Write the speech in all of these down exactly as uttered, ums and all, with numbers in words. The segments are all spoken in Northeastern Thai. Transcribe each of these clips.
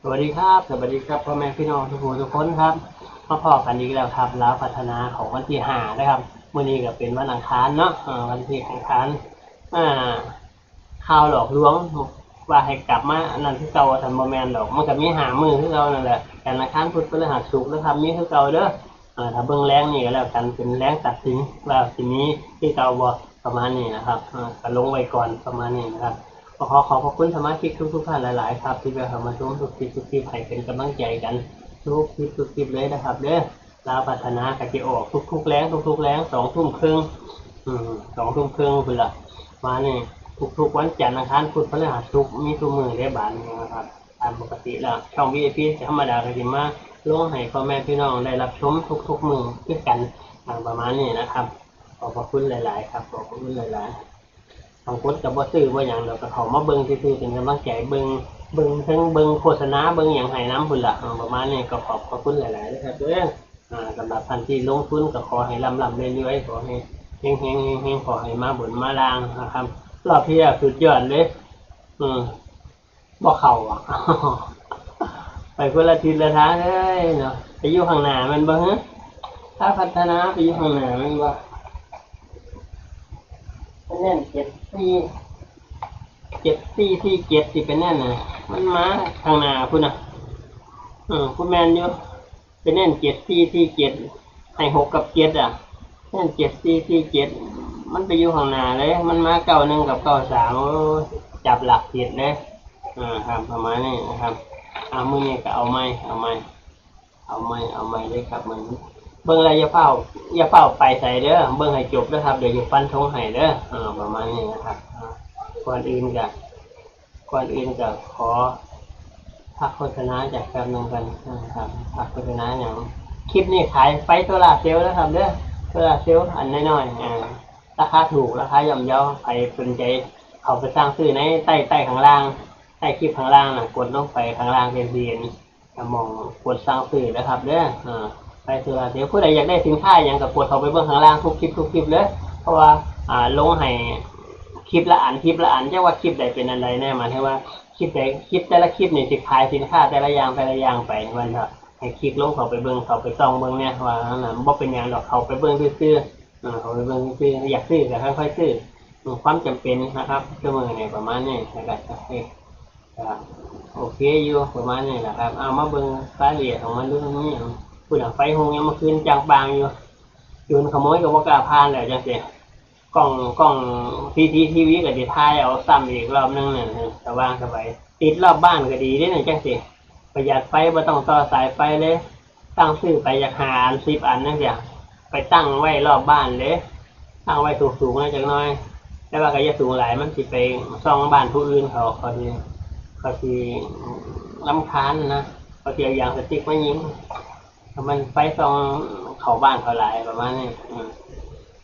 สวัสดีครับ สวัสดีครับ พ่อแม่พี่น้องทุกผู้ทุกคนครับ มาพ้อกันอีกแล้วครับ ลาวพัฒนาของวันที่ห้านะครับ มื้อนี้ก็เป็นวันอังคารเนาะ อ่า วันที่อังคาร อ่า ข่าวหลอกลวง ว่าให้กลับมาอันนั้นคือเก่า ท่านบ่แม่นดอก มันก็มีห้ามื้อคือเก่านั่นแหละ จันทร์อังคารพุธพฤหัสศุกร์นะครับ มีคือเก่าเด้อ อ่า ถ้าเบิ่งแลงนี่ก็แล้วกัน เป็นแลงตัดสินว่าสิมีคือเก่าบ่ ประมาณนี้นะครับ อ่า ก็ลงไว้ก่อนประมาณนี้นะครับ ก็ขอขอบพระคุณสมาชิกทุกๆท่านหลายๆครับ ที่เข้ามาชมทุกคลิปทุกคลิป ให้เป็นกำลังใจกันทุกคลิปทุกคลิปเลยนะครับเด้อ ลาวพัฒนาก็สิออกทุกๆแลง ทุกๆแลง สองทุ่มครึ่ง อืม สองทุ่มครึ่งพุ้นล่ะ มานี่ ทุกๆวันจันทร์อังคารพุธพฤหัสศุกร์ มีทุกมื้อเด้บาดนี้นะครับ ตามปกติแล้ว ช่อง วี ไอ พี ธรรมดาก็สิมาลงให้พ่อแม่พี่น้องได้รับชมทุกๆมื้อคือกัน อ่า ประมาณนี้นะครับ ขอบพระคุณหลายๆครับ ขอบพระคุณหลายๆ บางคนก็บ่ซื้อบ่หยังดอก ก็เข้ามาเบิ่งซื่อๆ เป็นกำลังใจ เบิ่ง เบิ่งเทิงเบิ่งโฆษณา เบิ่งหยังให้นำพุ้นล่ะ อ่า ประมาณนี้ ก็ขอบพระคุณหลายๆเด้อครับเด้อ อ่า สำหรับท่านที่ลงทุนก็ขอให้ร่ำๆรวยๆ ขอให้เฮงๆๆๆ ขอให้มาบนมาล่างนะครับ รอบที่แล้วสุดยอดเลย อืม บ่เข้าอ่ะ ไปคนละทิศละทางเลยเนาะ ไปอยู่ข้างหน้าแม่นบ่ฮะ ลาวพัฒนาไปอยู่ข้างหน้าแม่นบ่ ไปแน่นเจ็ดสี่ เจ็ดสี่สี่เจ็ด สิไปแน่นน่ะ มันมาข้างหน้าพุ้นน่ะ อืม พุ้นแม่นอยู่ ไปเน้นเจ็ดสี่สี่เจ็ด ให้หกกับเจ็ดอ่ะ เน้นเจ็ดสี่สี่เจ็ด มันไปอยู่ข้างหน้าเลย มันมาเก้าหนึ่งกับเก้าสาม โอ้ย จับหลักผิดเลย อ่า ครับ ประมาณนี้นะครับ อ่า มื้อนี้ก็เอาใหม่ เอาใหม่ เอาใหม่ เอาใหม่เลยครับ มื้อนี้ เบิ่งแล้วอย่าฟ้าว อย่าฟ้าวไปไสเด้อ เบิ่งให้จบเด้อครับ เดี๋ยวสิฟันธงให้เด้อ อ่า ประมาณนี้นะครับ อ่า ก่อนอื่นก็ ก่อนอื่นก็ขอพักโฆษณาจากแป๊บหนึ่งกันนะครับ พักโฆษณาอย่าง คลิปนี้ขายไฟโซลาร์เซลล์นะครับเด้อ โซลาร์เซลล์อันน้อยๆ อ่า ราคาถูก ราคาย่อมเยา ใครสนใจ เข้าไปสั่งซื้อในใต้ ใต้ข้างล่าง ใต้คลิปข้างล่างนะ กดลงไปข้างล่างเป็นสี ก็หม่องกดสั่งซื้อนะครับเด้อ อ่า ไฟโซลาร์เซลล์ ผู้ใดอยากได้สินค้าหยังก็กดเข้าไปเบิ่งข้างล่างทุกคลิปทุกคลิปเลย เพราะว่า อ่า ลงให้คลิปละอัน คลิปละอัน จักว่าคลิปใดเป็นอันใดแน่ หมายถึงว่าคลิปใด คลิปแต่ละคลิปนี่สิขายสินค้าแต่ละอย่างแต่ละอย่างไป มันก็ให้คลิกลงเข้าไปเบิ่ง เข้าไปส่องเบิ่งเนี่ย ว่าอันนั้นบ่เป็นหยังดอก เข้าไปเบิ่งซื่อๆ อ่า เข้าไปเบิ่งซื่อๆ อยากซื้อก็ค่อยๆซื้อ อืม ความจำเป็นนะครับ ซุมื้อนี้ประมาณนี้ แล้วก็ ก็โอเคอยู่ประมาณนี้แหละครับ เอามาเบิ่งรายละเอียดของมันดู มันมีหยัง พุ้นน่ะ ไฟฮุ่งยังมาขึ้นจางปางอยู่ โจรขโมยก็บ่กล้าผ่านแล้วจังซี่ กล้อง กล้อง ซีซีทีวี ก็สิถ่ายเอาซ้ำอีกรอบหนึ่งนั่น สว่างสบาย ติดรอบบ้านก็ดีเด้นั่นจังซี่ ประหยัดไฟ บ่ต้องต่อสายไฟเลย สั่งซื้อไปจักห้าอัน สิบอันจังซี้ ไปตั้งไว้รอบบ้านเด้ ตั้งไว้สูงๆนะจักหน่อย แต่ว่าก็อย่าสูงหลาย มันสิไปส่องบ้านผู้อื่นเขา เขาสิ เขาสิรำคาญนะ เขาสิเอายางสติ๊กมายิง ถ้ามันไฟส่องเข้าบ้านเขาหลายประมาณนี้ อืม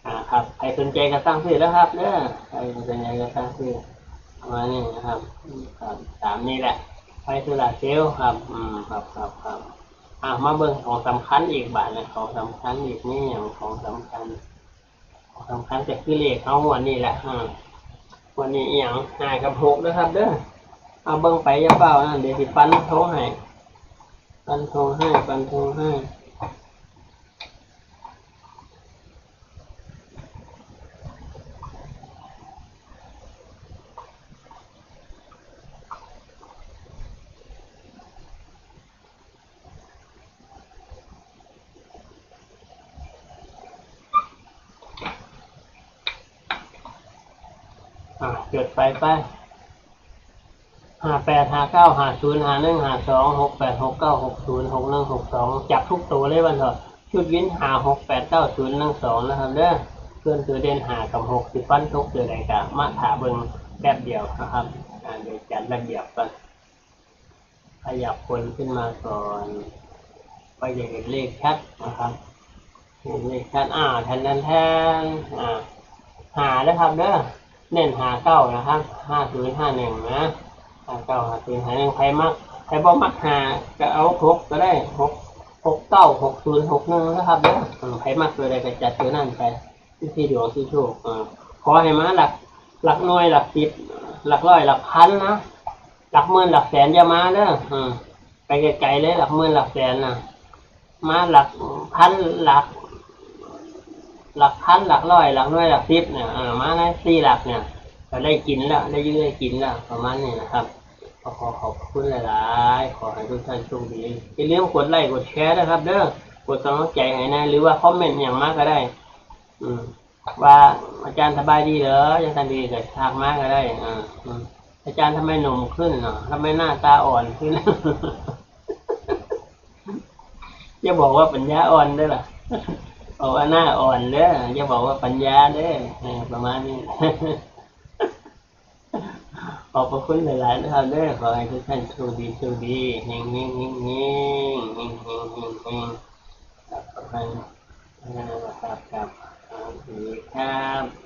อ่า ครับ ใครสนใจก็สั่งซื้อแล้วครับเด้อ ใครสนใจก็สั่งซื้อ ประมาณนี้นะครับ อืม ครับ ตามนี้แหละ ไฟโซลาร์เซลล์ครับ อืม ครับ ครับ ครับ อ่ะ มาเบิ่งของสำคัญอีกบาดนะ ของสำคัญอีก มีหยังของสำคัญ ของสำคัญก็คือเลขเฮางวดนี้แหละ อ่า งวดนี้อีหยัง ห้ากับหกเด้อครับเด้อ เอาเบิ่งไปอย่าเฝ้านั่น เดี๋ยวสิฟันธงให้ ฟันธงให้ ฟันธงให้ อ่ะ จดไป ไป ห้าแปด ห้าเก้า ห้าศูนย์ ห้าหนึ่ง ห้าสอง หกแปด หกเก้า หกศูนย์ หกหนึ่ง หกสอง จับทุกตัวเลยวันเถาะ ชุดวิน ห้าหกแปดเก้าศูนย์หนึ่งสอง นะครับเด้อ ส่วนตัวเด่น ห้ากับ หก สิฟันธงตัวใดก็มาถ่าเบิ่งแป๊บเดียวนะครับ อ่า เดี๋ยวจัดระเบียบก่อน ขยับคนขึ้นมาก่อน ก็จะเห็นเลขชัดนะครับ เห็นเลขชัด อ่า แทน แทน แทน อ่า ห้านะครับเด้อ เน้น ห้าเก้า นะครับ ห้าศูนย์ ห้าหนึ่ง นะ ห้าเก้า ห้าศูนย์ ห้าหนึ่ง ใครมัก ใครบ่มัก ห้า ก็เอา หก ก็ได้ หก หกเก้า หกศูนย์ หกหนึ่ง นะครับเด้อ อืม ใครมักตัวใดก็จัดตัวนั้นไป ที่ดวงที่โชค อ่า ขอให้มาหลัก หลักหน่วย หลักสิบ หลักร้อย หลักพันนะ หลักหมื่น หลักแสนอย่ามาเด้อ อืม ไปไกลๆเลย หลักหมื่นหลักแสนนะ มาหลักพัน หลัก หลักพัน หลักร้อย หลักหน่วย หลักสิบเนี่ย เออ มาในสี่หลักเนี่ย ก็ได้กินแล้ว ได้อยู่ได้กินแล้ว ประมาณนี้นะครับ ก็ขอขอบคุณหลายๆ ขอให้ทุกท่านโชคดี อย่าลืมกดไลค์กดแชร์นะครับเด้อ กดกำลังใจให้นะ หรือว่าคอมเมนต์อย่างมากก็ได้ อืม ว่าอาจารย์สบายดีเหรอ ยังทันดีก็ทักมาก็ได้ อ่า อืม อาจารย์ทำไมหนุ่มขึ้นเนาะ ทำไมหน้าตาอ่อนขึ้น อย่าบอกว่าปัญญาอ่อนเด้อล่ะ บอกว่าหน้าอ่อนเด้อ อย่าบอกว่าปัญญาเด้อ เออ ประมาณนี้ ขอบพระคุณหลายๆนะครับเด้อ ขอให้ทุกท่านโชคดี โชคดี เฮงๆ เฮงๆ เฮงๆ เฮงๆ เฮงๆ ครับ ขอบคุณ ครับ ครับ ครับ สวัสดีครับ